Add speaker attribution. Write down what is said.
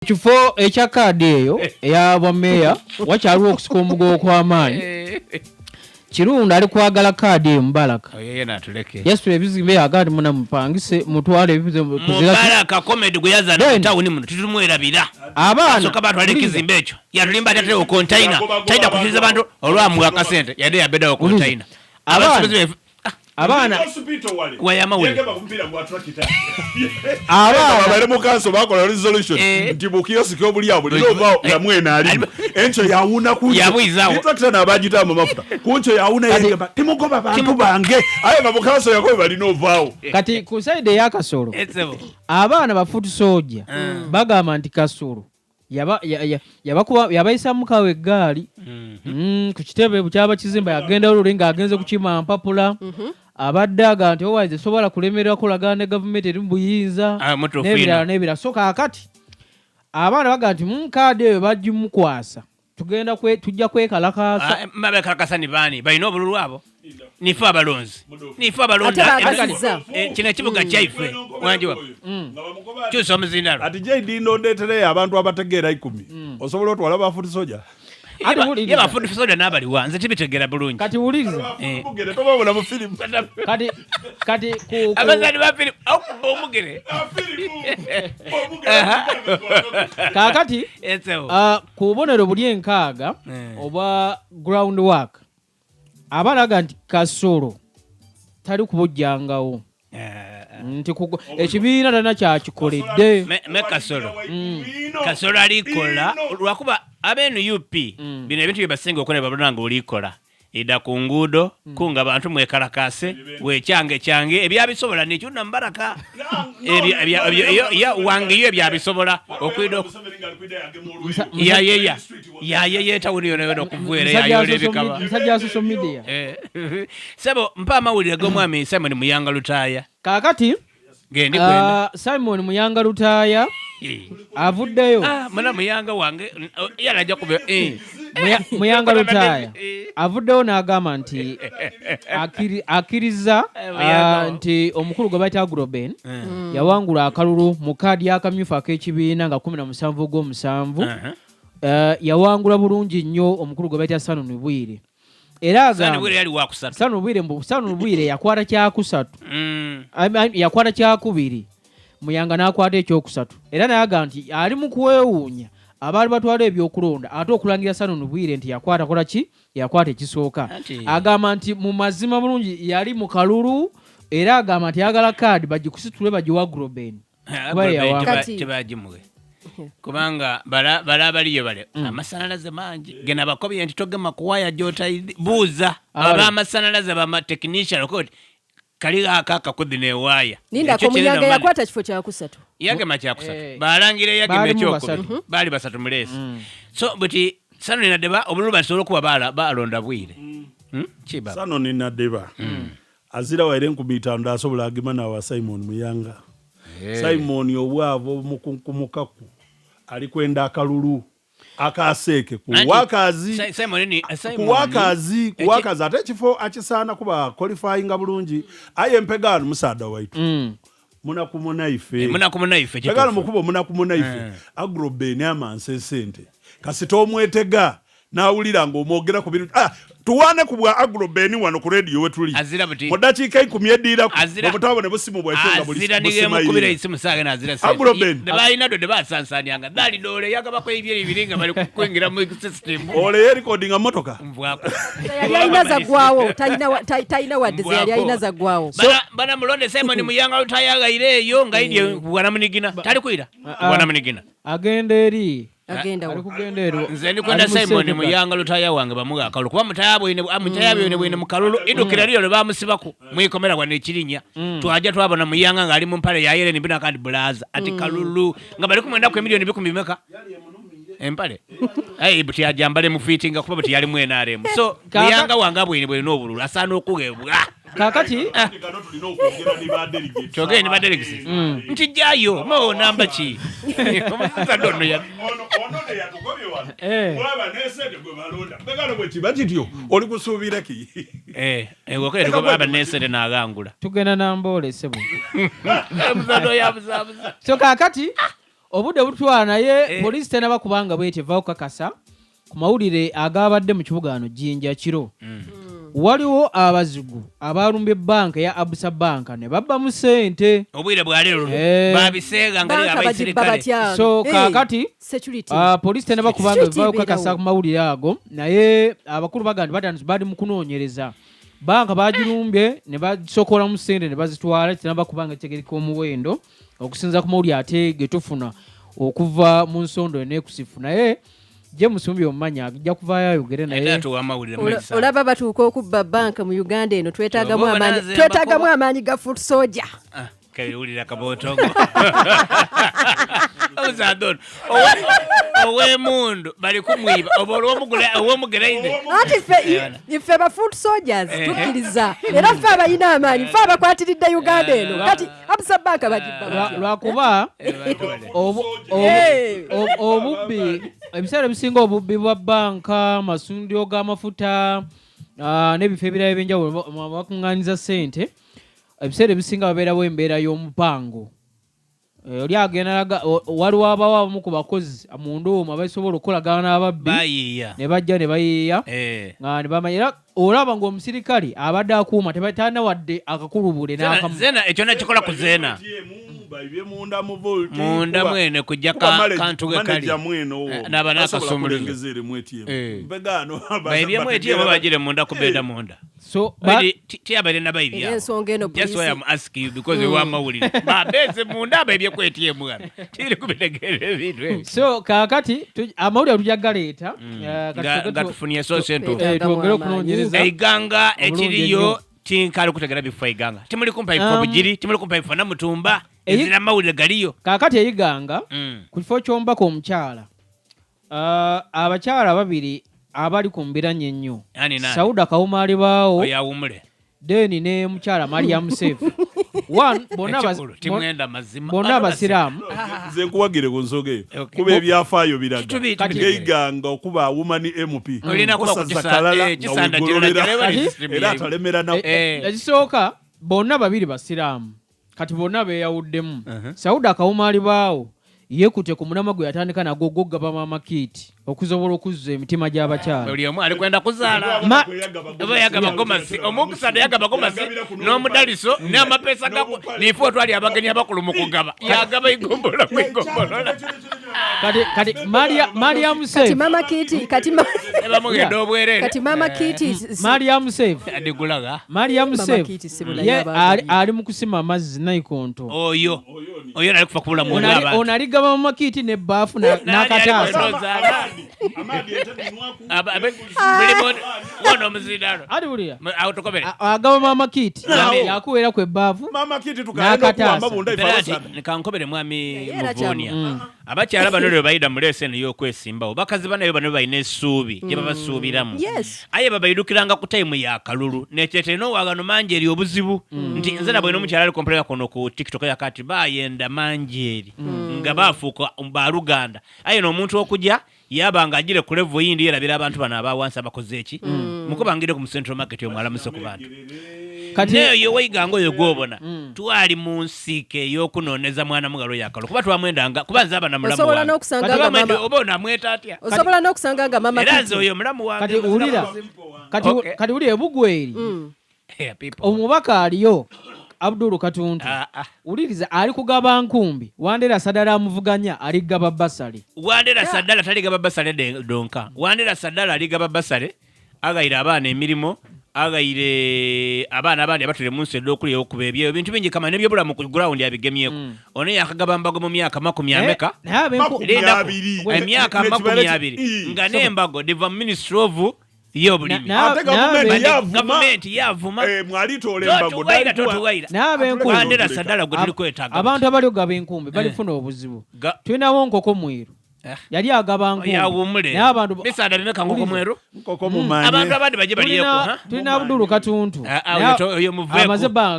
Speaker 1: Kifo ekya kaadi eyo eya bwameeya wakyaliwo okusika omugogo okw'amaanyi. Kirunda ali kwagala kaadi eyo Mubaraka.
Speaker 2: Oyo yena atuleke.
Speaker 1: Yasitula ebizimbe agamba nti muna mupangise mutwale ebizimbe kuzira ki.
Speaker 2: Mubaraka comedy gwe yazaana mu
Speaker 1: Then
Speaker 2: tawuni muno titumwerabira.
Speaker 1: abaana
Speaker 2: Asooka batwala
Speaker 1: wuliriza.
Speaker 2: ekizimbe ekyo. Yatulimba ati aterewo container. Taida kukiriza bantu olwamuwa akasente yadde yabedawo
Speaker 1: Wuliriza.
Speaker 2: container.
Speaker 1: Abaana
Speaker 2: Abasuubuzi be
Speaker 1: abaana
Speaker 2: wayamawulire.
Speaker 1: abaana
Speaker 3: Babaire mu kanso bakola resolution
Speaker 2: Eh.
Speaker 3: nti bukiyosiki obuli awo bulina ova nga mwene alimu enkyo yawuna
Speaker 2: Yabuyizaawo.
Speaker 3: kuntractor nabagita mu mafuta kunkyo yawuna yegamba timugoba bantu bange aye nga mukanso yakobe balina ovaawo.
Speaker 1: Kati ku sayidi eya Kasolo
Speaker 2: Etsebo.
Speaker 1: abaana ba foot soldier bagamba nti Kasolo yabayisamu kawo eggaali ku kitebe kyaba kizimba yagenda oluli ng'agenze kukima mpapula abadde aga nti owaize sobola kulemerera kolagana ne gavumenti eri mu buyinza
Speaker 2: Ah, mutuufu
Speaker 1: n'ebirala
Speaker 2: ino.
Speaker 1: n'ebirala. So kaakati abaana bagamba nti kaadi eyo bagimukwasa tugenda tujja kwekalakaasa.
Speaker 2: Ah, babekalakasa ni baani balina obululu abo? Nife abalonzi, nife abalonda.
Speaker 4: Ate baagazizza.
Speaker 2: Kino ekibuga kyaife wangi wa kyusa omuzindalo.
Speaker 3: Ati JD ndondeetereyo abantu abategeera 10 osobola otwala ba foot soldier.
Speaker 1: Ate wuliriza.
Speaker 2: Ye ba foot soldier n'abaliwa nze tibitegeera bulungi.
Speaker 1: Kati wuliriza.
Speaker 3: Omugere tobabona mu firimu.
Speaker 1: Kati
Speaker 2: Abazaani ba firimu okuba omugere.
Speaker 1: Kaakati
Speaker 2: Etsebo.
Speaker 1: Ku bubonero buli 60 obwa ground work abalaga nti Kasolo tali kubujjangawo nti ekibiina talina kyakikoledde.
Speaker 2: Me Kasolo. Kasolo alikola lwakuba abe NUP bino ebintu bye basinga okola babona nga olikola ida ku nguudo kunga abantu mwekalakase wekyange kyange ebyabisobola nekyuna Mubaraka wange yo ebyabisobola okwida yayeya yayeya etawuni yona yona okuvwera yayola ebikaba.
Speaker 1: Musajja wa social media.
Speaker 2: Sebo mpa amawulire g'omwami Simon Muyanga Lutaaya.
Speaker 1: Kaakati
Speaker 2: Gendi kwenda.
Speaker 1: Simon Muyanga Lutaaya avuddeyo.
Speaker 2: Ah, muna Muyanga wange yalajja kube.
Speaker 1: Muyanga Lutaaya avuddeyo n'agamba nti akkiriza
Speaker 2: Muyanga.
Speaker 1: Nti omukulu gwe bayita Agroben yawangula akalulu mu kaadi y'akamyufu ak'ekibiina nga 17 ogw'omusanvu. Yawangula bulungi nnyo omukulu gwe bayita Sanon Bwire. Era
Speaker 2: Sani
Speaker 1: agamba
Speaker 2: Bwire yali wakusatu.
Speaker 1: Sanon Bwire mbu Sanon Bwire yakwata kyakusatu. Yakwata kyakubiri. Muyanga n'akwata ekyokusatu. Era n'agamba nti ali mu kwewuunya abaali batwala ebyokulonda ate okulangira Sanon Bwire nti yakwata kola ki? Yakwata ekisooka. Agamba nti mu mazima bulungi yali mu kalulu era agamba nti ayagala kaadi bagikusitule bagiwa Groben. Kuba ye yawangula.
Speaker 2: Tebagimuwe. Kubanga bala abaliyo bale amasannyalaze mangi gena bakobye nti togema kuwaya gy'otayizi buuza ab'amasannyalaze bama technician okoti kali akakakuzi n'ewaaya.
Speaker 4: Linda,
Speaker 2: Ekyo
Speaker 4: ko Muyanga
Speaker 2: kirina
Speaker 4: yakwata kifo kyakusatu.
Speaker 2: Yagema kyakusatu.
Speaker 1: Eh.
Speaker 2: Balangira eyagema
Speaker 1: Baalimu
Speaker 2: ekyokubiri.
Speaker 1: basatu.
Speaker 2: Baali basatu muleesi. So buti Sanoni Nadeba obululu basobola okuba balonda bwire. Kiba.
Speaker 3: Sanoni Nadeba azira waire 5,000 asobola agema nawa Simon Muyanga. Simon obwavu obumukunkumukaku ali kwenda akalulu akaseeke ku wakazi
Speaker 2: Simon ni Simon
Speaker 3: kuwakazi kuwakazi ate ekifo akisaana kuba qualifyinga bulungi aye mpegaano musaada waitu munaku munaife.
Speaker 2: Munaku munaife
Speaker 3: Mpegano
Speaker 2: kituufu.
Speaker 3: mukuba omunaku munaife Agroben amansa esente kasita omwetega nawulira ng'omwogera ku bintu tuwaane ku bwa Agroben wano ku radio wetuli
Speaker 2: Azira buti.
Speaker 3: mu ddakiika 10 eddiiraku
Speaker 2: Azira.
Speaker 3: omutabone busimu bwaife nga buli
Speaker 2: Azira nigemukubira
Speaker 3: busimayirira.
Speaker 2: isimu saage nazira
Speaker 3: Agroben.
Speaker 2: Tebalina ddo tebasansaanyanga dhali doole yagabako ebyeri bibiri nga bali kuyingira mu system.
Speaker 3: Ole yeerikodinga motoka.
Speaker 2: Nvwako.
Speaker 4: Yali alina zaggwawo, talina wadde ze yali alina zaggwawo.
Speaker 2: Bana mulonde Simon Muyanga Lutaaya eyo nga idye bwana munigina tali kwira bwana munigina.
Speaker 1: Agenda eri.
Speaker 4: Agenda
Speaker 1: Ali
Speaker 4: wa?
Speaker 1: kugenda eri.
Speaker 2: Nze ndikwenda
Speaker 1: Ali mu
Speaker 2: Simon
Speaker 1: Senegal.
Speaker 2: Muyanga Lutaaya wange bamuga akalulu kuba mutaya bwine bwine mu kalulu idukira liyo lwe bamusibaku mwikomera wano ekirinya twajja twabona Muyanga ng'ali mu mpale ya Yeren bina kandi bulaza ati kalulu nga bali kumwenda ku emiliyoni bikumi bimeka empale ayi buti ajambale mu fitinga kuba buti yali mu NRM so Muyanga wange bwine bwine obululu asaana okugebwa.
Speaker 1: Kaakati
Speaker 3: Kano tulina okwogera ne ba delegates.
Speaker 2: Kyogere ne ba delegates nti jjayo mo namba ki omusajja ono ya
Speaker 3: Ono ne yatugobye wano.
Speaker 1: Eh.
Speaker 3: Olaba n'esente gwe balonda. Mpegano bwe kiba kityo oli kusuubira ki?
Speaker 2: Okere aba nesente n'agangula.
Speaker 1: Tugenda na mboole ssebo.
Speaker 2: Omusajja oyo abuzabuza.
Speaker 1: So kaakati Obudde bututwala, naye
Speaker 2: Eh.
Speaker 1: poliisi tenaba kubanga bweti evaawo kakasa ku mawulire agabadde mu kibuga wano Jinja kiro. Waliwo abazigu abalumbye banka eya Absa Bank ne babbamu ssente.
Speaker 2: Obwire bwaleero
Speaker 1: Eh.
Speaker 2: babiseega nga
Speaker 4: Banka bagibba
Speaker 2: abaisirikale.
Speaker 4: batya?
Speaker 1: So
Speaker 4: Eh,
Speaker 1: kaakati
Speaker 4: security.
Speaker 1: Poliisi tenaba kubanga
Speaker 4: Security
Speaker 1: evaawo kakasa
Speaker 4: ebeerawo.
Speaker 1: ku mawulire ago, naye abakulu bagamba nti batandise, bali mu kunoonyereza. Banka bagirumbye ne basokolamu ssente ne bazitwala, tenaba kubanga kitegereka omuwendo okusinza ku mawulire ate ge tufuna okuva mu nsondo eneekusifu. Naye James Mumbi omumanyi ajja kuvaayo ayogere naye.
Speaker 2: Tuwamawulire.
Speaker 4: Olaba batuuka okubba banka mu Uganda eno, twetaagamu
Speaker 2: Oba
Speaker 4: amaanyi,
Speaker 2: naze
Speaker 4: twetaagamu
Speaker 2: mbakuba.
Speaker 4: amaanyi ga foot soldier.
Speaker 2: Kawulira kabotongo omusaadha ono ow'emundu bali kumwiba oba olw'omugeraine.
Speaker 4: Anti ffe ife ba foot soldiers tukkiriza, era ffe abalina amaanyi, ffe abakwatiridde Uganda eno. Kati Absa Banka bagibba batya?
Speaker 1: Lwakuba
Speaker 4: Eh.
Speaker 1: obubbi ebiseera ebisinga, obubbi bwa banka, amasundiro g'amafuta, n'ebifo ebirala ebyenjawulo bakuŋŋaanyiza ssente, ebiseera ebisinga babeerawo embeera y'omupango. Eh, oli agenda waliwo abawo abamu ku bakozi munda omwo abasobola okukolagana n'ababbi
Speaker 2: Bayiiya.
Speaker 1: ne bajja ne bayiiya
Speaker 2: Eh.
Speaker 1: nga ne bamanya. Era olaba ng'omusirikale abadde akuuma talina wadde akakulubule n'akamu.
Speaker 2: Zena ekyo nakikola ku Zena.
Speaker 3: Baibye munda mu vault.
Speaker 2: Munda mwene kujja kantu ge kali.
Speaker 3: Manager mwene owo
Speaker 2: Eh, n'aba n'akasumuluzo.
Speaker 3: kulengeza eri mu ATM.
Speaker 2: Eh.
Speaker 3: Mbegaano
Speaker 2: Baibye mu ATM, bagire munda kubeeda munda.
Speaker 1: So
Speaker 2: Tiyabere nabaibye.
Speaker 4: Era ensonga eno
Speaker 2: Just why
Speaker 4: poliisi
Speaker 2: I'm asking you, because ewamawulire babeze munda abaibye ku ATM wano tiri kubitegeera ebintu ebyo.
Speaker 1: So kaakati amawulire tujja galeeta. Eh, kati
Speaker 2: Nga tufunye source entuufu.
Speaker 4: Twetaaga
Speaker 1: Twongere
Speaker 4: amaanyi.
Speaker 1: okunoonyereza.
Speaker 2: Eiganga
Speaker 1: Obulungi
Speaker 2: ekiriyo
Speaker 1: ennyo.
Speaker 2: tinkali kutegera bifo eiganga, timuli kumpa ifo bugiri, timuli kumpa ifo namutumba. Ezira mawulire galiyo.
Speaker 1: Kaakati eyiganga ku kifo ky'omubaka omukyala, abakyala babiri abali ku mbiranye ennyo,
Speaker 2: Ani nani?
Speaker 1: Sauda Kawuma alibaawo,
Speaker 2: Oyo awumule.
Speaker 1: then ne mukyala Mariam Sef one, bonna
Speaker 2: Ekikulu timwenda mazima.
Speaker 1: bonna abasiraamu.
Speaker 3: Nze nkuwagire ku nsonga eyo,
Speaker 2: Okay.
Speaker 3: kuba ebyafaayo biraga
Speaker 2: Kitubi-
Speaker 3: Ng'eiganga okuba woman MP
Speaker 2: Olina kuba ku
Speaker 3: osaza
Speaker 2: kalala
Speaker 3: nga
Speaker 2: kisanda
Speaker 3: wegololera.
Speaker 2: kirala
Speaker 1: Kati-
Speaker 3: Era atalemera na
Speaker 2: Eh.
Speaker 1: Ekisooka, bonna babiri basiraamu, kati bonna beeyawuddemu. Sauda Kawuma alibaawo yeekute ku mulamwa gwe yatandika nagwo gwogaba maama kiiti okusobola okuzza emitima gy'abakyala.
Speaker 2: Buli omu ali kwenda kuzaala. Oba yagaba gomasi, omukusada yagaba gomasi n'omudaliso n'amapeesa gako, nife otwali abagenyi abakulu mu kugaba, yagaba igombolola ku igombolola.
Speaker 1: Kati Mariam
Speaker 4: Kati
Speaker 1: Sef
Speaker 4: mama kiti kati
Speaker 2: Nebamugenda obwereere.
Speaker 4: Kati mama kiti
Speaker 1: Mariam Sef
Speaker 2: Adigulaga.
Speaker 1: Mariam
Speaker 4: Mama
Speaker 1: Sef
Speaker 4: Kiti sibula
Speaker 1: ye
Speaker 4: y'abantu.
Speaker 1: ali mu kusima amazzi nayikonto.
Speaker 2: Oyo nali kufa kubula mu
Speaker 1: Ono
Speaker 2: abantu.
Speaker 1: ono aligaba mama kiiti n'ebbaafu n'akataasa.
Speaker 2: Wona omuzindalo.
Speaker 1: Ali wulira.
Speaker 2: Awo tukobere.
Speaker 1: Agaba mama kiiti
Speaker 3: Naawo.
Speaker 1: yakuweera ku ebbaafu
Speaker 3: Mama kiti tukaenda
Speaker 1: N'akataasa.
Speaker 3: okuwamba bunda
Speaker 2: Mbeera nti
Speaker 3: ife.
Speaker 2: nkankobere mwami
Speaker 4: Era
Speaker 2: Muvuunia, abakyala bano lwe bayida mu leesi eno y'okwesimbawo, bakazi banayo bano balina essuubi gye babasuubiramu. Aye babaidukiranga ku tayimu ya kalulu nekyete nowagano mangi eri obuzibu nti nze nabwena omukyala ali kompulera kuno ku TikTok yakati bayenda mangi eri nga bafuuka baluganda, aye n'omuntu okujja yaba nga agire ku level yindi yerabira abantu bano abawansi abakoze eki mukubangire ku mu central market omwalamuse ku bantu.
Speaker 1: Kati
Speaker 2: Neyo weiganga oyo gwobona twali mu nsiike ey'okunooneza mwana mugalo yakalo kuba twamwendanga kuba nze aba na mulamu
Speaker 4: Osobola
Speaker 2: wange.
Speaker 4: n'okusanga
Speaker 2: Kati
Speaker 4: nga
Speaker 2: oba oba onamweta atya?
Speaker 4: Osobola n'okusanga nga mama
Speaker 2: Era
Speaker 4: Kiti
Speaker 2: nze oyo mulamu wange.
Speaker 1: Kati wulira, kati
Speaker 2: Okay.
Speaker 1: kati wulira ebugweri
Speaker 2: Yeah, people.
Speaker 1: omubaka aliyo Abdulu Katuntu.
Speaker 2: Ah, ah.
Speaker 1: Wuliriza, ali kugaba nkumbi, Wandera Sadala amuvuganya aligaba basale.
Speaker 2: Wandera Sadala taligaba basale donka Wandera Sadala aligaba basale, agayire abaana emirimu, agayire abaana abandi abatule mu nsi edda okuba ebyo ebintu bingi kama nebyobulamu ku ground abigemyeko. Ono yakagaba mbago mu myaka 20 ameka?
Speaker 1: Naye
Speaker 3: Makumi
Speaker 2: Linda
Speaker 3: abiri.
Speaker 2: Emyaka
Speaker 3: Ne-
Speaker 2: 20
Speaker 3: Ii.
Speaker 2: nga n'embago diva mu ministry of y'obulimi.
Speaker 3: Ate gavumenti yavuma.
Speaker 2: Gavumenti yavuma.
Speaker 3: Eh, mwalitoola embago.
Speaker 2: Totuwaira, totuwaira.
Speaker 1: Naye ab'enkumbi
Speaker 2: Wandera Sadala gwe tuli kwetaaga.
Speaker 1: abantu abali okugaba enkumbi balifuna obuzibu. Tulinawo Nkoko Mwiru, yali agaba nkumbi,
Speaker 2: Yawumule.
Speaker 1: naye abantu
Speaker 2: Bisaada bimeka Nkoko Mweru?
Speaker 3: Nkoko mumanye.
Speaker 2: Abantu abandi bajje baliyeko.
Speaker 1: Tulina Abdulu Katuntu.
Speaker 2: Ah, ah,
Speaker 1: Naye
Speaker 2: oyo oyo muveeko.
Speaker 1: amaze ebbanga.